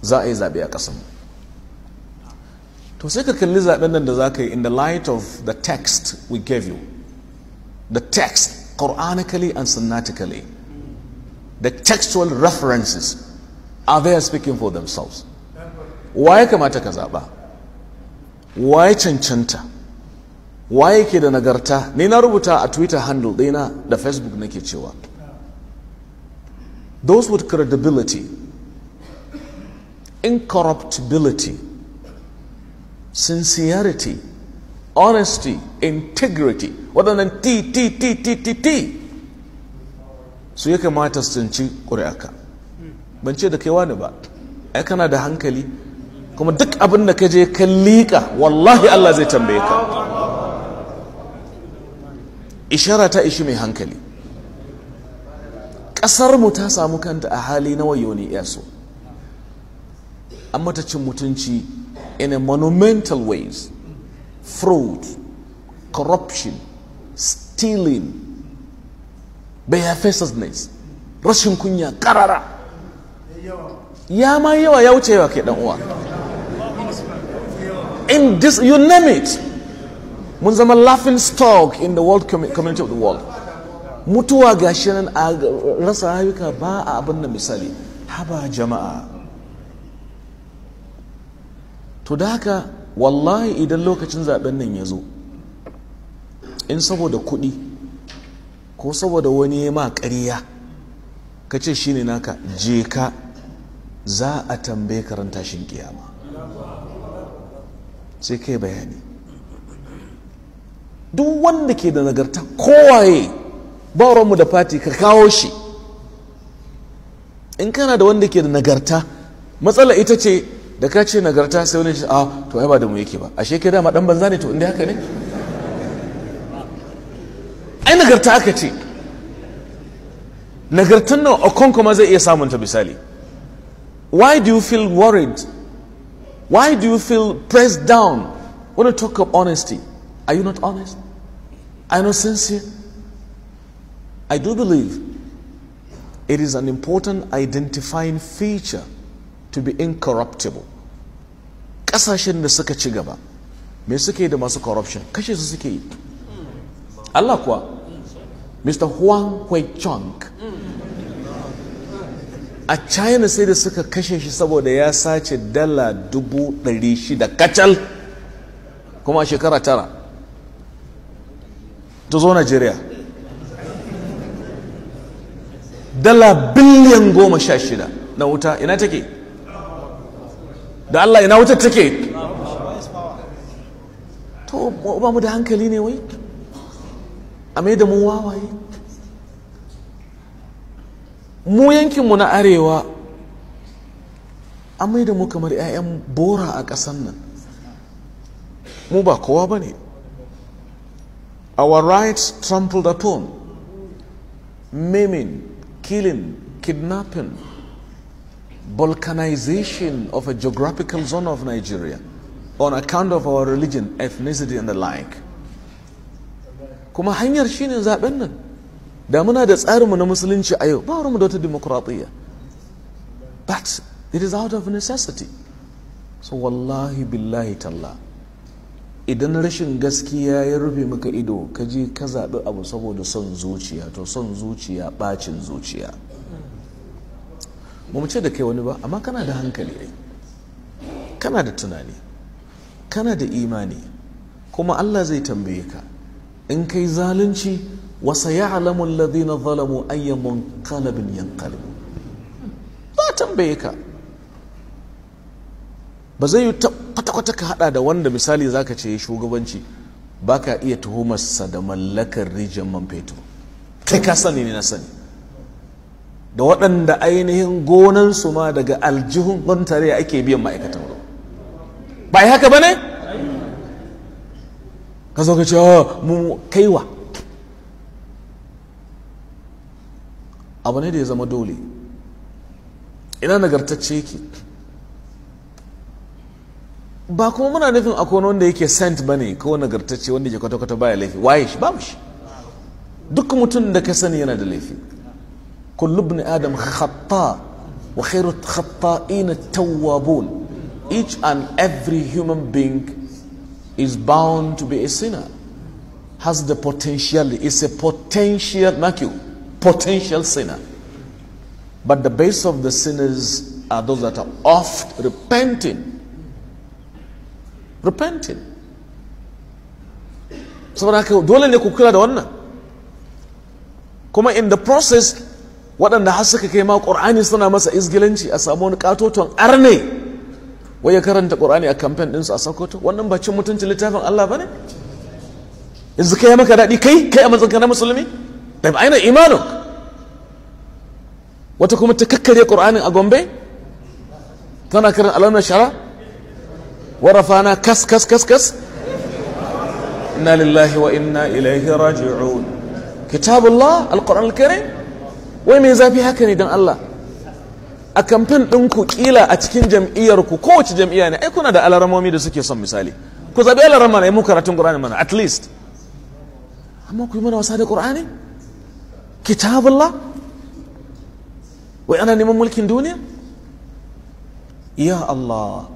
Za a yi zaɓe a ƙasan. To sai ka kalli zaɓen nan da za ka yi in the light of the text we gave you. The text, Quranically and Sunnatically. The textual references are there speaking for themselves. Wa ya kamata ka zaɓa? Wa ya cancanta? Wa yake da nagarta? Ni na rubuta a Twitter handle ɗina da Facebook, nake cewa those with credibility, incorruptibility, sincerity, honesty, integrity, waɗannan T T T T T T, su ya kamata su canci ƙuri'arka. Ban ce da kai wani ba, ai kana da hankali. Kuma duk abin da ka je ka liƙa, wallahi Allah zai tambaye ka. Ishara ta ishi mai hankali. Ƙasar mu ta samu kanta a hali na wayoni yaso, an mata cin mutunci in a monumental ways: fraud, corruption, stealing, barefacedness, rashin kunya karara ya ma yawa, ya wuce yawa kai dan uwa. In this, you name it, mun zama laughing stock in the world community of the world. Mutuwa gashi nan, a rasa rayuka ba a abin da misali. Haba jama'a. To da haka, wallahi, idan lokacin zaben nan ya zo, in saboda kuɗi ko saboda wani ya ma ƙarya ka ce shine naka, je ka, za a tambaye ka ran tashin kiyama, sai kai bayani. Duk wanda ke da nagarta, kowaye, ba mu da party, ka kawo shi. In kana da wanda ke da nagarta, matsala ita ce da ka ce nagarta, sai wani ce, "A to, ai ba da mu yake ba, ashe kai dama dan banza ne." To inda haka ne, ai nagarta aka ce. Nagartan nan Okonkwo ma zai iya samun ta misali. Why do you feel worried? Why do you feel pressed down when you talk of honesty? Are you not honest? Are you not sincere? I do believe it is an important identifying feature to be incorruptible. Ƙasashen da suka ci gaba, me suke yi da masu corruption? Kashe su suke yi. Allah kuwa. Mr. Huang Huichong a China, sai da suka kashe shi saboda ya sace $600,000 kacal, kuma a shekara 9. Ta zo Najeriya, $16 biliyan na wuta, ina take? Da Allah, ina wutar take? To ba mu da hankali ne wai? A mai da mu wawaye. Mu yankinmu na arewa, an mai da mu kamar 'ya'yan bora a ƙasan nan. Mu ba kowa ba ne. Our rights trampled upon, maiming, killing, kidnapping, balkanization of a geographical zone of Nigeria on account of our religion, ethnicity and the like. Kuma hanyar shine zaben nan. Da muna da tsarinmu na musulunci a yau, ba mu da wata dimokuraɗiyya. But it is out of necessity. So wallahi, billahi, talla, idan rashin gaskiya ya rufe maka ido, ka je ka zaɓi abu saboda son zuciya, to son zuciya ɓacin zuciya. Ba mu ce da kai wani ba, amma kana da hankali ai, kana da tunani, kana da imani, kuma Allah zai tambaye ka in kai zalunci. وسيعلم الذين ظلموا أي منقلب ينقلبون. Za a tambaye ka. Ba zai yi kwata-kwata ka hada da wanda misali zaka ce shugabanci, baka iya tuhumarsa da mallakar rijiyar man fetur. Kai ka sani ne, na sani, da waɗanda ainihin gonansu ma daga aljihun gwamnati tarayya ake biyan ma'aikatan ruwa. Ba yi haka ba ne? Ka zo ka ce mu kaiwa abu ne da ya zama dole. Ina nagartacce yake? Ba kuma muna nufin akwai wanda yake saint ba ne ko nagartacce wanda ke kwata-kwata baya laifi. Waye shi? Babu shi. Duk mutum da ka sani yana da laifi. كل ابن آدم خطاء. Wa khairu khata'in tawwabun. Each and every human being is bound to be a sinner. Has the potential, is a potential, mark you, potential sinner. But the base of the sinners are those that are oft repenting. Repenting. Saboda haka dole ne ku kula da wannan. Kuma in the process, waɗanda har suka kai ma ƙur'ani suna masa izgilanci, a samu wani ƙatoton arne wai ya karanta ƙur'ani a kamfen ɗinsu a Sokoto. Wannan ba cin mutuncin littafin Allah ba ne? Yanzu kai maka daɗi, kai a matsayinka na musulmi? Da aina imanuk? Wata kuma ta kakkare ƙur'anin a Gombe tana karin alam nashrah wa rafa'na kas kas kas kas. Inna lillahi wa inna ilaihi raji'un. Kitabullah alquran alkarim. Wai mai zafi haka ne dan Allah? A kamfen ɗinku, kila a cikin jam'iyyar ku, kowace jam'iyya ne, ai kuna da alaramomi da suke son, misali, ku zabi alarama ne mu karatun Qur'ani mana at least. Amma ku yi mana wasa da Qur'ani, kitabullah, wai ana neman mulkin duniya. Ya Allah.